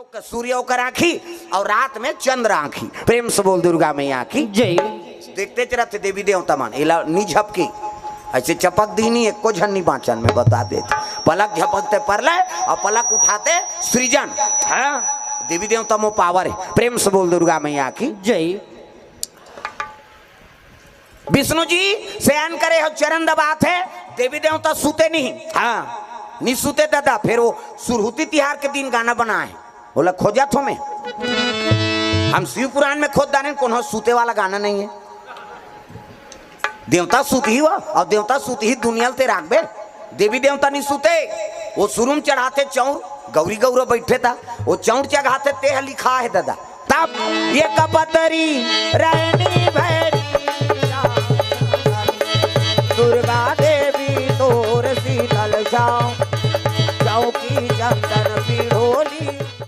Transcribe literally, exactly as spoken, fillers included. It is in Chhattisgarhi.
सूर्य ओकर आँखी और रात में चंद्र आँखी। प्रेम से बोल दुर्गा मैया की। जय। देखते च रहते देवी देवता मन, एला नी झपकी, ऐसे चपक दी नी, एको झन नी बाँचन, मैं बता देते। पलक झपकते परलय और पलक उठाते सृजन। हाँ, देवी देवता मो पावर है। प्रेम से बोल दुर्गा मैया की। जय। विष्णु जी शयन करे हो, चरण दबात है, देवी देवता सुते नहीं। हाँ, नहीं सुते दादा। फिर वो सुरहुती तिहार के दिन गाना बनाए, बोला, "खोजत हो मैं, हम शिव पुराण में खोज डारेन, कोनो सुते वाला गाना नहीं है।" देवता सुत ही हुआ, और देवता सुत ही दुनिया ते राखबे। देवी देवता नहीं सुते, वो सुरुम चढ़ाते चौर, गौरी गौरा बैठे था, वो चौर चघाते, ते ह लिखा है दादा। तब ये कपतरी रानी भै